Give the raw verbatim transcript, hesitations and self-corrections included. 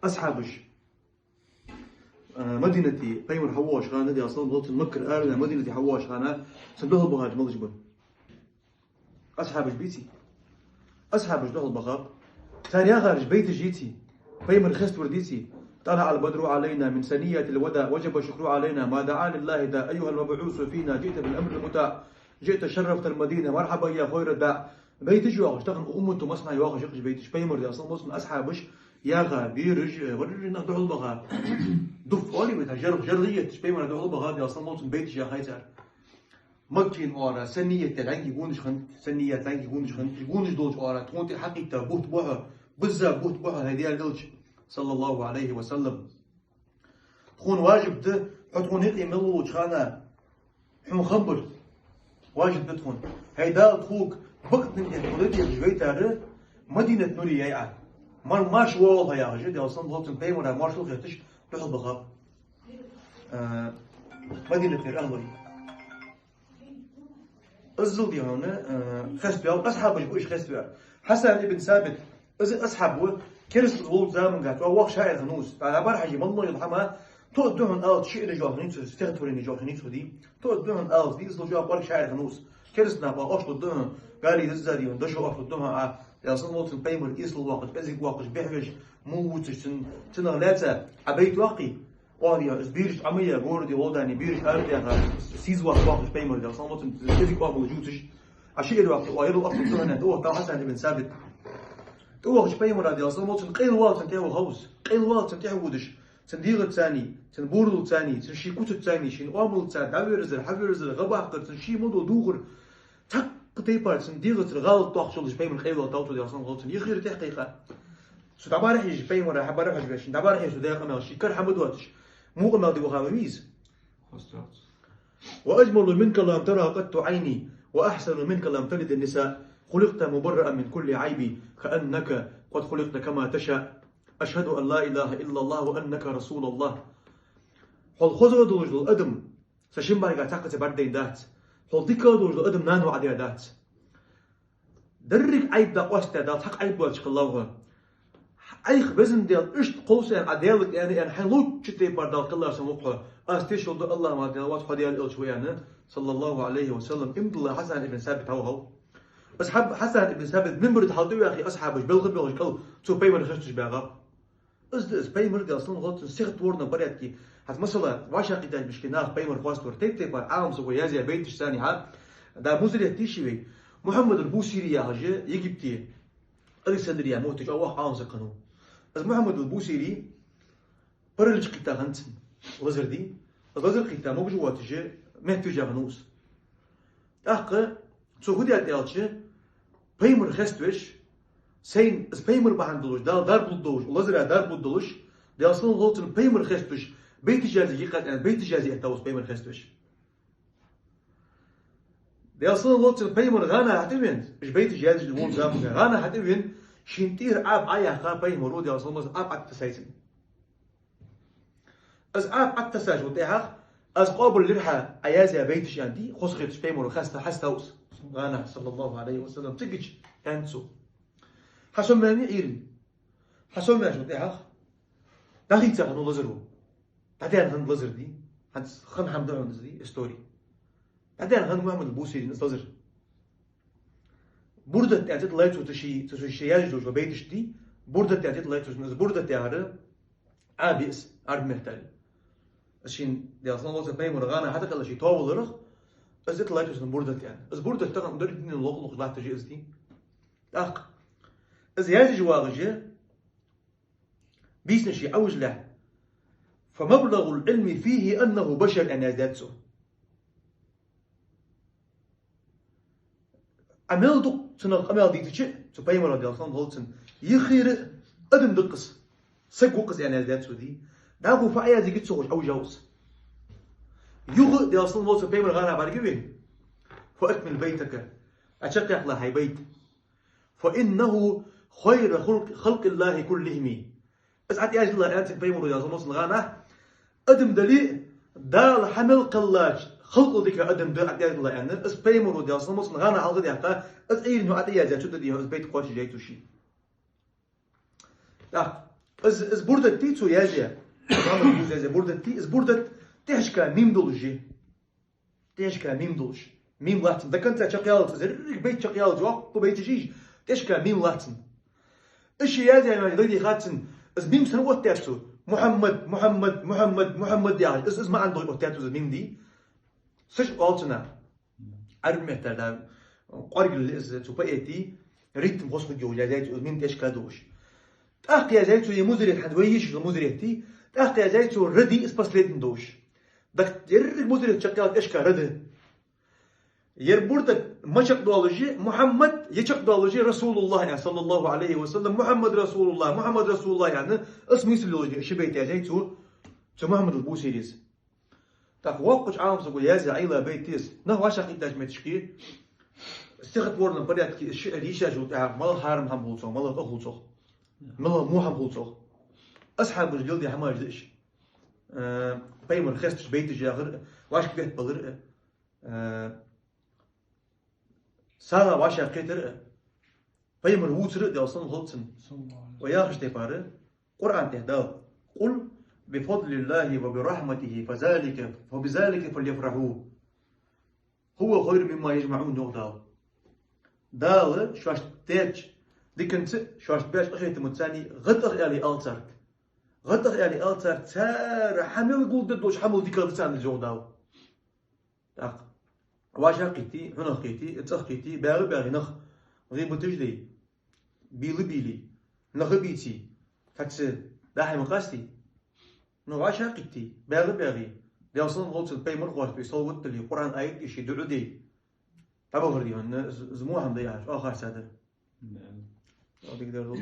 Асхьабаш, а, Мадинате пайхамар хьавоагӀаш хана, Даьла салам хилда цунна, Маккара араваьнна Мадинате хьавоагӀаш хана, цун духьал бахараш малаш ба? Асхьабаш беций? Асхьабаш духьал бахаб. Цар яхараш байташ йиций? Пайхамар хеставар деций? طلع البدر علينا من ثنيات الوداع وجب الشكر علينا ما دعا لله داع أيها المبعوث فينا جئت بالأمر المطاع جئت شرفت المدينة مرحبا يا خير داع. Байташ йоахаш, тахан уммато массанахьа йоахаш я-кх уж байташ, пайхамара, Даьла салам хилда цунна, асхьабаша яха, бераш, э, варрина духьал баха. Дуф оалий вай, тха жаргӀа, жаргӀа етташ, пайхамара духьал баха, Даьла салам хилда цунна, байташ яхай цар. Маккан оагӀора, Саният, лаьнги гонаш хиннад, Саният, лаьнги гонаш хиннад, уж гонаш долча оагӀора тхона тӀа хьакхийтта бутт ба хьо, бизза бутт ба хьо, хӀай Даьла элча, صلى الله عليه وسلم. Тхона важиб да, хьо тхона юкъе мел волча хана хьона хам бар. Важиб да тхона. ХӀай Дала, тхога бакъдинах тхо дӀадехаш вайтар Мадинат нуре яй Ӏа. Мар-, марша воагӀалва хьо, яхаш, Даьла салам хилда цунна, пайхамара маршал хетташ духьал бахаб, а, Мадинатера ахӀлой. Иззал, дий хьона, а, хеставаьв, асхьабаш ба уж хеставаьр. Хьасан ибн Сабит, из асхьаб ва, керастал волча замангахь, цо воккха шаӀир хиннав из. ДӀабӀарахьежача, мел йола хӀама, тоъаргда хьона алаца, шиӀараш йола хиннай цо, стихотворенеш йола хиннай цо, дий. Тоъаргда хьона алаца, дий, иззал чӀоагӀа кӀоарга шаӀир хиннав из. Керастанаха оаш лургда хьона, гали дизза, дий хьона, дошо оаш лургда хьона Ӏа, Даьла салам хилда цунна, пайхамар эсала воаккхаш, кӀезига воаккхаш, бӀехвеш, мух вувцаш, цун, цунах лаьца Ӏа байт ваккхий. Оаха, дий хьона, из бераш Ӏомаяь, городе гӀолла дани, бераш арадаьха, сийза вахаш, вахаш пайхамар, Даьла салам хилда цунна, кӀезига оамал ювцаш, Ӏа шиӀар ваккхий, оаха, ерал ахча духьанан тӀавахав Хьасан ибн Сабит. ТӀавахача пайхамара, Даьла салам хилда цунна, къайла вала цунна тӀехьа вахав из. Къайла вала цунна тӀехьа водаш, цун дегӀацани, цун буралцани, цун ший куцацани, ший оамалцани дӀаверзар, хьаверзар, гӀа баккхар, цун ший ма дола духар, цхьаккха тайпара цун дегӀацара гӀалат тохкаш йолаш пайхамар къайла вала тӀавахав цо, Даьла салам хилда цунна, юххера тӀехьакхайкха. Цо дӀабӀарахьежача, пайхамара хьабӀарахьежа вешан, дӀабӀарахьежача, цо даь къамаьл ший кара хьа ма доацаш, во къамаьл де ваха ма вий из. وأجمل منك لم تر قط عيني، وأحسن منك لم تلد النساء، خلقت مبرأ من كل عيب، كأنك قد خلقت كما تشاء، أشهد أن لا إله إلا الله وأنك رسول الله. Хьол хозагӀа долаш дола адам са шин бӀаргах цхьаккха ца бӀаргадайна дац. Хьол дикагӀа долаш дола адам нанас Ӏадаь дац. Деррига Ӏайба дӀакъоастадаь, Дала цхьаккха Ӏайба доацаш хилав хьо. Ӏайха Везан Даьла иштта кхувсаяьннай Ӏа, Даьлага аьнна, аьнна, хьайна ловчча тайпара Дала кхеллар са ва-кх хьо. Аз тешал ду, АллахӀ ма дина, вац хьо Даьла элча ва аьнна, صلى الله عليه وسلم, иман дилла Хьасан ибн Сабит хьавахав. Асхьаб-, Хьасан ибн Сабит минбара тӀа хьалтӀаваьхе, асхьабаш белха бехаш кӀал цо пайхамар хеставеш баьгӀаб. Из да из, пайхамар, Даьла салам хилда цунна, стихотворном порядке. ХӀанз масала, вӀашагӀкхийттача бишке наха пайхамар хоаставар тайп-тайпара Ӏаламсаго язъяь байташцани хьа, да музрет тиши вай. Мухьаммад ал-Бусири яхаш, Египте, Александрия мохк тӀа чӀоагӀа воккха Ӏаламсаг хиннав. Из Мухьаммад ал-Бусири паралич кхийтта хиннад цун, лазар, дий. Из лазар кхийтта могаш воацаш, меттавижа хиннав из. ТӀаккха цо фу даьд аьлча, пайхамар хеставеш, сайна из пайхамар бахьан долаш, Дала дарба лургдолаш, лазара дарба лургдолаш, Даьла салам хилда цунна, пайхамар хеставеш, байташ язъе йиш яц аьнна, байташ язъе эттав из пайхамар хеставеш. Даьла салам хилда цунна, пайхамар гӀанахьа хьатӀавена, уж байташ язъеш волча заман, гӀанахьа хьатӀавена, шийна тӀера Ӏаба Ӏояьккха пайхамара, Даьла салам хилда цунна, Ӏаба Ӏотессай цунна. Из Ӏаба Ӏотессачул тӀехьагӀа, аз къоабалдир хьа Ӏа язъяь байташ, аьнна, дий, хоза хеташ пайхамара хеста-, хестав из гӀанахьа, صلى الله عليه وسلم. Цигача аьннад цо: «Хьа со маьнна Ӏийран». Хьа со маьнна шун тӀехьагӀа дӀахийца хиннав лазаро. ДӀадаьнна хиннад лазар, дий. ХӀанз хинна хӀама да хьона из, дий, истори. ДӀадаьнна хиннад Мухьаммад ал-Бусирина из лазар. Бурдат аьнна тӀадиллай цо цу ший, цу ший язъеш долча байташта, дий. Бурдат аьнна тӀадиллай цо цунна. Из Бурдат яхар Ӏаба я из, Ӏарбий меттала. Из шийна, Даьла салам хилда цунна, пайхамар гӀанахьа хьатӀакхелла ший тоабаларах, из тӀадиллай цо цунна Бурдат аьнна. Из Бурдат тахан деррига дунен лакхе лакхе латташ я из, дий. ТӀаккха из язъеш вагӀаш, бийсанаш Ӏовижалехь, «فمبلغ العلم فيه أنه بشر», аьнна яздаьд цо. Ӏа мел дукха цунах къамаьл дийцача, цу пайхамара, Даьла салам хилда цунна, юххера адам да-кх из, саг ва-кх из, аьнна яздаьд цо, дий. ДӀахо фу Ӏоязе йиш яц цо ховш Ӏовижав из. Юха, Даьла салам хилда цунна, пайхамар гӀанахьа бӀаргавайна: «فأكمل بيتك», Ӏа чакхъяккхалахь хьай байт. «فإنه خير خلق، خلق الله كلهم». Из Ӏа тӀаязъялахь, аьннад цунга пайхамара, Даьла салам хилда цунна, гӀанахьа. Адам дале а, Дала хьа мел кхеллача халкъал дикагӀа адам да Ӏа тӀаязъялахь, аьнна. Из пайхамара, Даьла салам хилда цунна, гӀанахьа хьалха а даьккха, из Ӏийран хьо Ӏа тӀаязъяь, цу тӀа, дий хьона, из байт кхоачашъяьй цо ший. ТӀаккха Из, из бурдат дий цо язъяь? Мухьаммад Бузера язъяь бурдат дий? Из бурдат тӀехьашка мим долаш я. ТӀехьашка мим долаш. Мим лаьцад. До конца чакхъялац из, ерригача байташка чакхъялац, йоккха байташ я уж, тӀехьашка мим лаьцад. Из ше язъяь маӀан дагадехад цунна. Из мим сенна оттадаьд цо? Мухьаммад, Мухьаммад, Мухьаммад, Мухьаммад яхаш. Из, из маӀан долаш оттадаьд цо из мим дий? Саш оал цунах. Ӏарбий меттала да, кӀоаргал я из цу поэта, ритм хоза хургйолаш язъяьй цо из мим тӀехьашка долаш. ТӀаккха язъяьй цо ер музарет, хӀанз вай йийшача музарет, тӀаккха язъяьй цо р дий из последний долаш. ТӀаккха ерригача музареташка чакхъялац тӀехьашка р да. Ер бурдат ма чакхдоалаш я Мухьаммад, е чакхдоалаш я Расулуллахӏ аьнна, саллаллахӏу Ӏалайхӏи ва саллам, Мухьаммад Расулуллахӏ, Мухьаммад Расулуллахӏ аьнна, из смысл йолаш я, ши байт язъяьй цо, цу Мухьаммад Бузера из. ТӀаккха воккхача Ӏаламсаго язъяь Ӏайла байт я из. Нах вӀашагӀкхийттача моттиге, стихотворном порядке из шиӀр йийшачул тӀехьагӀа малагӀа хьарам хӀама хул цох, малагӀа къа хул цох, малагӀа во хӀама хул цох. Асхьабаша леладаь хӀамаш да уж. Э, пайхамар хесташ байташ яхар а, вӀашка бетта балар а, э, сагӀа вӀашагӀкхетар а, пайхамар вувцар а, Даьла салам хилда цунна. Ва яхача тайпара, Къуръан тӀа Дала: «قل بفضل الله وبرحمته فذلك، فبذلك فليفرحوا هو خير مما يجمعون», йоах Дала. Дала шоашта даьча диканца а, шоашта баьча къахетамца а гӀадтӀехьа аьле ала царга. ГӀадтӀехьа аьле ала царга, цар хьа мел гулдергдолча хӀамал дикагӀа да царна из, йоах Дала. ТӀаккха вӀашагӀкхийтте, хьунагӀкхийтте, цӀагӀкхийтте, багӀа-багӀе нах гӀийбаташ дой, бийла-бийла, нах бийце, хьаца дахьа ма къастий. Ну, вӀашагӀкхийтте, багӀа-багӀе, Даьла салам хилда цунна, пайхамар хоатте, салават дилле, Къуръан аят деши, дуӀа дой. ДӀабахар дий хьона, з-, з-, во хӀама да яхаш, оаха харцадар. Да. Дика дар дул.